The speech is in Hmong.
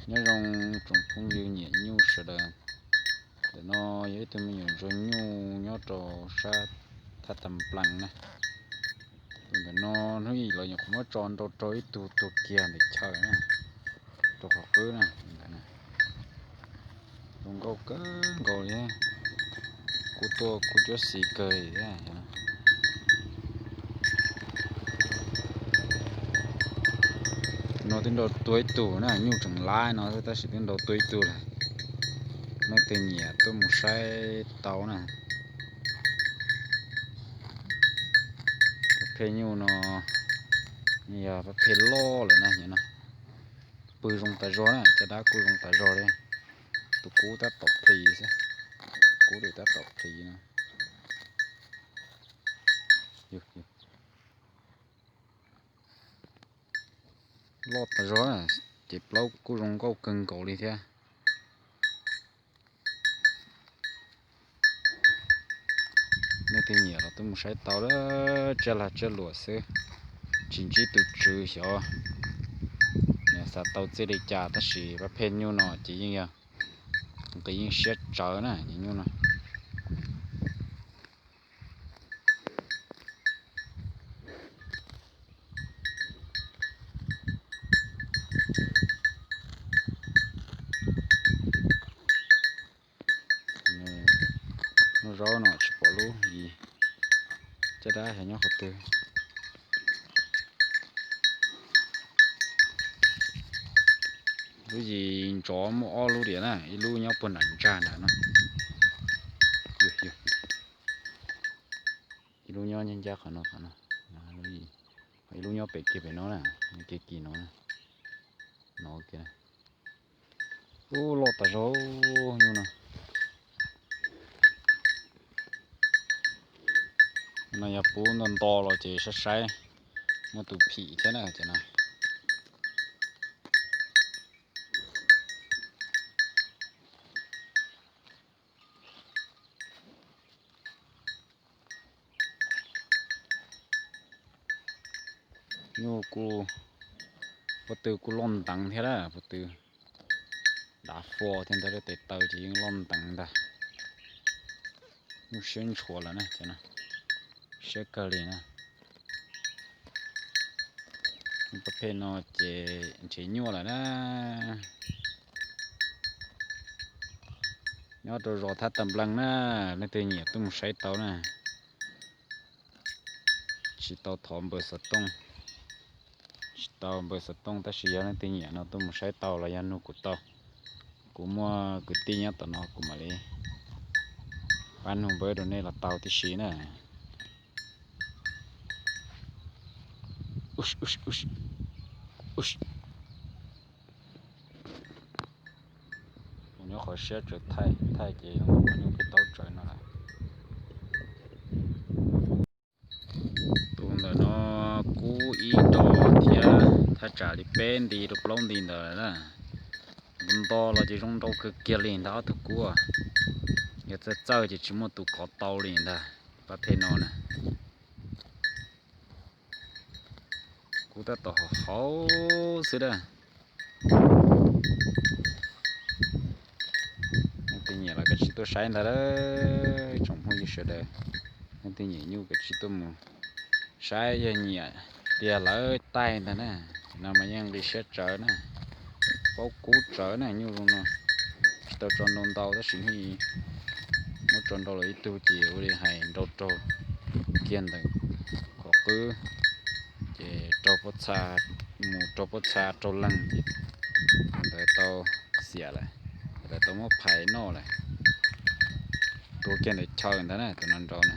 Nyob zoo tsoom phooj ywg nyiam nyuj sawv daws. Ntawm no yog ib tug me nyuam ntsuag nyuj nyob rau sab Thaj Tas Nplees na. Tus ntawm no hnub ib los nyuam qhuav muab tso nrau rau ib tug tuag kiag ntawm chaw na, rau qhov qwb na. Zoo nkauj kawg nkaus li, kub tuaj kub cuab xis kawg li thiab. No twb nrau tuag ib tug na, nyuj tseem laib no xwb tab sis twb nrau tuag ib tug lawm. Leej twg nyiam tuaj mus saib tau na. Pab phej nyuj no yog pab phej loj lawm na, no pw zoo tas zog na, caj dab kuj zoo tas zog li. Tus kub tab tom plis xwb, kub li tab tom plis no. Loj tas zog, ces plaub kuj zoo nkauj kawg nkaus li thiab. Leej twg nyiam los tuaj mus saib tau, tsiaj lag tsiaj luam xwb, tsis ntsib tus tswv xyov nws xav tau txij li cas tab sis pab phej nyuj no ces yeej yog nqis yeej siab tsawv na, nyuj no. Noj zaub no tsis pom lub yim, caj dab xyov nyob qhov twg. Lub yim ntsov muaj ob lub diam na, ib lub nyob puag nram ntsag nram no, ib lub nyob ncaj ncaj qhov no, ib lub nyob pem kiag pem no na, kiag kis no, no kiag. Ub, loj tas zog nyuj no. No yog pub nto nto los ces saib saib muaj tus phim thiab na ces no. Nyuj kuj, pob tw kuj loj nteev thiab lawm, pob tw dav fo thiab ntawd, lub tes taw ces yeej loj nteev ntag. Nyuj siab ntshua lawm na, siab kawg li na. Pab phej no ces nrhiav nyuaj lawm na. Nyob rau zos Thab Tag Nplees na, leej twg nyiam tuaj mus saib tau na. Tsis tau thov npawb xov tooj, tsis tau npawb xov tooj tab sis yog leej twg nyiam no tuaj mus saib tau los yog nug kuv tau. Kuv muaj kwv tij nyob tom no kuv mam li pab nug npawb rau nej los tau tib si na. Nyob qhov siab tsawv thaij, thaij ces nyuj peb taub tsawv no lawm. Tus ntawm no kub ib ro thiab thaj tsam li peb nti rau plaub nti ntawd lawm na. Nto nto los ces zoo nrau kawg kiag li ntag ob tug kub. Yog txawj txawj ces tsis muaj tus kov tau li ntag pab phej no na. Kub tab tom haus haus xwb na. Leej twg nyiam los kav tsij tuaj saib ntag lauj, tsoom phooj ywg sawv daws. Leej twg nyiam nyuj kav tsij tuaj mus saib, yog nyiam tiag lawv taij ntag na. No mas yeej nqis siab tsawv na, paub kub tsawv na nyuj zoo no. Tsis tau tso nrau ntau tab sis muab tso nrau lawm ib tug ces ua li hais nrau raug kiag ntawm qhov qwb, ces raug pob txha, mus raug pob txha raug leeg ces tus ntawd tau xiam lawm, tus ntawd tau muab phais noj lawm. Tuag kiag ntawm chaw ntag na, tus no nrau na.